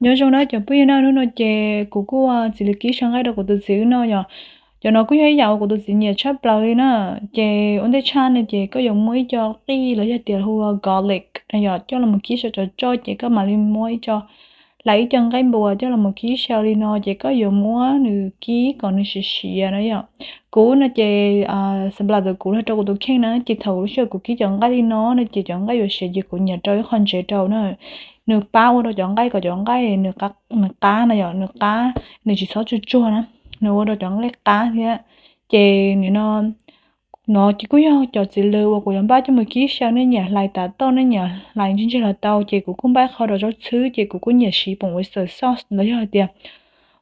Nyob zoo na cov phooj ywg na, hnub no ces kuv kuj ua txiv lws kib sau nqaij rau kuv tus txiv wb noj yom. Cov no kuj yog ib yam uas kuv tus txiv nyiam tshaj plaws li na. Ces ua ntej tshaj no ces koj yuav muab ib co qij los yog tias hu ua garlic na yom, coj los mus kib sau cov tsoj ces koj mam li muab ib co, hlais ib co nqaij npua coj los mus kib sau li no ces koj yuav muab nws kib kom nws siav siav na yom. Kuv no ces xam las tus kuv los rau kuv tus kheej na ces thaum lub sij hawm kuv kib cov nqaij li no no ces cov nqaij yuav siav ces kuv nyiam rau ib qho ntsev rau na. Nws pab ua rau cov nqaij kom cov nqaij nws qab na yom, nws qab, nws tsis txhob tsuag tsuag na, nws ua rau cov nqaij qab thiab. Ces nim no no ces kuj yog cov txiv lws uas kuv yuav npaj coj mus kib sau, nej nyiam hlais tav toj nej nyiam hlais ntsej ntseg los tau. Ces kuv kuj npaj qho rau zaub txhwb ces kuv kuj nyiam siv poom oyster sauce los yog hais tias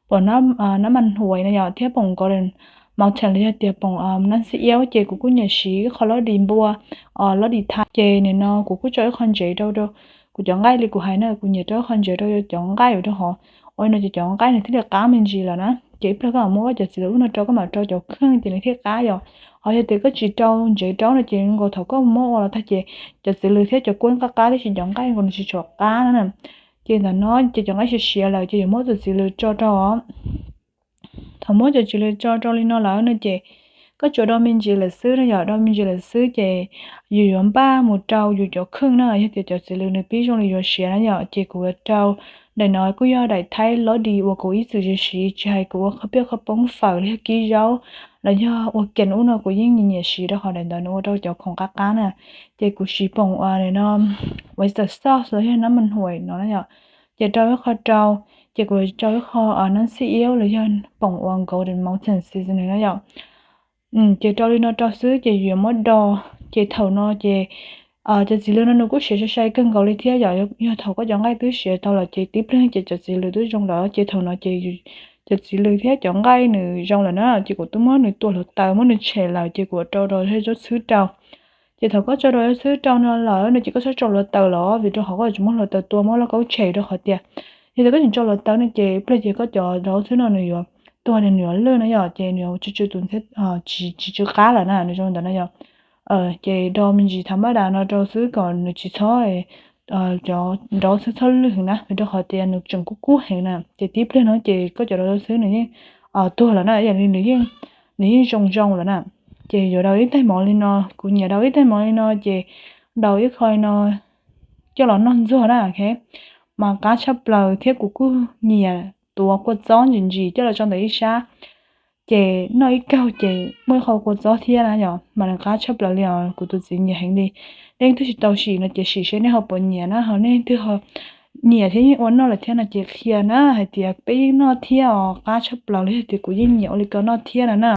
poom nab mas huais na yom thiab poom golden mountain los yog tias poom nab xib iab ces kuv kuj nyiam siv ib qho lab dis npua, lab dis thaiv. Ces nim no kuv kuj tso ib qho ntsev rau, kuv cov nqaij li kuv hais na kuv nyiam rau ib qho ntsev rau cov nqaij ua rau hov. Ua no ces cov nqaij nws thiaj li qab me ntsis lawm na. Ces ib pliag koj mam muab cov txiv lws ub no rau, koj mam rau cov kheej ces nws thiaj qab yom. Ho yog tias koj tsis rau ntsev rau no ces nkaus thaum koj muab ua los tag ces cov txiv lws thiab cov kua qab qab tab sis cov nqaij nkaus nws tsis tshua qab na. Ces ntawm no ces cov nqaij siav siav lawm ces yuav muab tus txiv lws tso rau. Thaum muab cov txiv lws tso rau li no lawm no ces koj tsuas do me ntsis lawm xwb na yom, do me ntsis lawm xwb ces yus yuav npaj mus rau yus cov kheej na. Yog tias cov txiv lws nws pib zoo li yuav siav na yom ces kuv yuav rau, daim no kuj yog daim thaib lab dis uas kuv ib txwm siv siv tsis hais kuv ua khaub pheej khaub poob fawm los yog kib zaub los yog ua kev ub no kuv yeej nyiam siv rau qhov daim ntawd nws ua rau cov khoom qab qab na. Ces kuv siv poom ua no oyster sauce los yog nab mas huais no na yom. Ces rau ib qho rau, ces kuv rau ib qho nab xib iab los yog poom ua golden mountain seasoning na yom. Ces rau li no rau xwb ces yuav muab do. Ces thaum no ces cov txiv lws no nws kuj siav sai sai kawg nkaus li thiab yom. Yog thaum koj cov nqaij twb siav tau lawm ces tib pliag ces cov txiv lws twb zoo lawm ces thaum no ces cov txiv lws thiab cov nqaij nws zoo lawm na ces kuv twb muab nws tua hluav taws muab nws tshem lawm ces kuv rau rau zaub txhwb rau. Ces thaum koj tso rau zaub txhwb rau no lawm no ces koj txhob tso hluav taws los vim rau qhov koj tsis muab hluav taws tua muab lauj kaub tshem rau qhov tias yog tias koj tsis tso hluav taws no ces ib pliag ces koj cov zaub txhwb no nws yuav tuag nws yuav lwj na yom ces nws yuav tsw tsw tus tsis tsw qab lawm na, nws zoo ntawd na yom. Ces do me ntsis thav mab das no rau xwb kom nws tsis txhob, cov zaub txhwb txhob lwj na vim rau qhov tias nws tseem kub kub heev na ces tib pliag no ces koj cov zaub txhwb nws yeej tuag lawm na, yam li nws yeej zoo zoo lawm na. Ces yuav daus ib tais mov li no, kuv nyiam daus ib tais mov li no ces daus ib qho li no coj los noj ntxuag na, mas qab tshaj plaws thiab kuv kuj nyiam tuav kua txob ntsim ntsim coj los tso ntawm ib sab. Ces noj ib kaug ces muaj ib qho kua txob thiab na yom, mas nws qab tshaj plaws li os, kuv tus txiv nyiam heev li. Nej twg tsis tau sim no ces sim seb nej ho puas nyiam na, ho nej twg ho nyiam thiab yeej ua noj lawm thiab no ces qhia na hais tias peb yeej noj thiab os, qab tshaj plaws li hais tias kuv yeej nyiam ua li ko noj thiab no na.